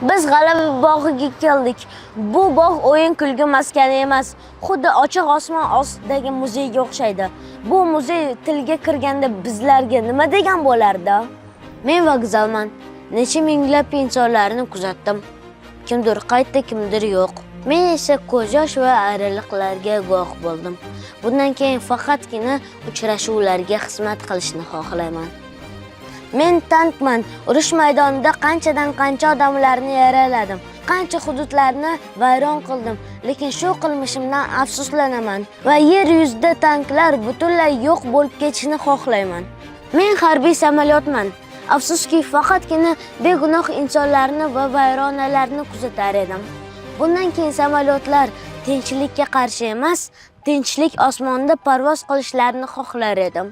Biz G'alaba bog'iga keldik. Bu bog' o'yin kulgi maskani emas, xuddi ochiq osmon ostidagi muzeyga o'xshaydi. Bu muzey tilga kirganda bizlarga nima degan bo'lardi? Men vokzalman. Necha minglab insonlarni kuzatdim. Kimdir qaytdi, kimdir yo'q. Men esa ko'z yosh va ayriliqlarga guvoh bo'ldim. Bundan keyin faqatgina uchrashuvlarga xizmat qilishni xohlayman. Men tankman. Urush maydonida qanchadan qancha odamlarni yaraladim. Qancha hududlarni vayron qildim. Lekin shu qilmishimdan afsuslanaman va yer yuzida tanklar butunlay yo'q bo'lib ketishini xohlayman. Men harbiy samolyotman. Afsuski, faqatgina begunoh insonlarni va vayronalarni kuzatar edim. Bundan keyin samolyotlar tinchlikka qarshi emas, tinchlik osmonida parvoz qilishlarini xohlar edim.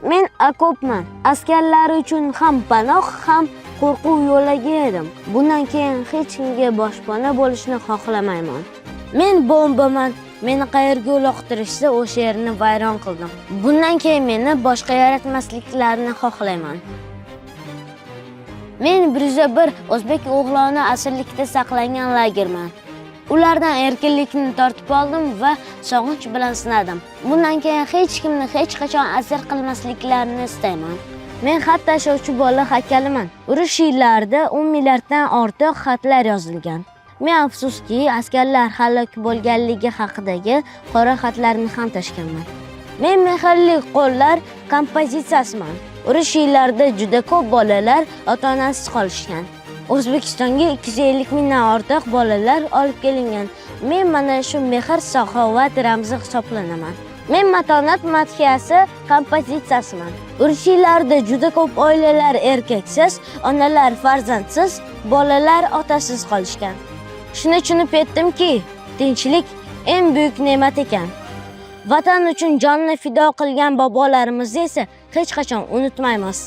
Men okopman. Askarlar uchun ham panoh, ham qo'rquv yo'lagi edim. Bundan keyin hech kimga boshpana bo'lishni xohlamayman. Men bombaman. Meni qayerga uloqtirishsa, o'sha yerni vayron qildim. Bundan keyin meni boshqa yaratmasliklarini xohlayman. Men 101 o'zbek o'g'loni asirlikda saqlangan lagerman. Ulardan erkinlikni tortib oldim va sog'inch bilan sinadim. Bundan keyin hech kimni hech qachon asir qilmasliklarini istayman. Men xat tashuvchi bola haykaliman. Urush yillarida 10 milliarddan ortiq xatlar yozilgan. Men afsuski, askarlar halok bo'lganligi haqidagi qora xatlarni ham tashganman. Men mehrli qo'llar kompozitsiyasiman. Urush yillarida juda ko'p bolalar ota-onasiz qolishgan. O'zbekistonga 250 mingdan ortiq bolalar olib kelingan. Men mana shu mehr saxovat ramzi hisoblanaman. Men matonat madhiyasi kompozitsiyasiman. Urush yillarida juda ko'p oilalar erkaksiz, onalar farzandsiz, bolalar otasiz qolishgan. Shuni tushunib yetdimki, tinchlik eng buyuk ne'mat ekan. Vatan uchun jonni fido qilgan bobolarimizni esa hech qachon unutmaymiz.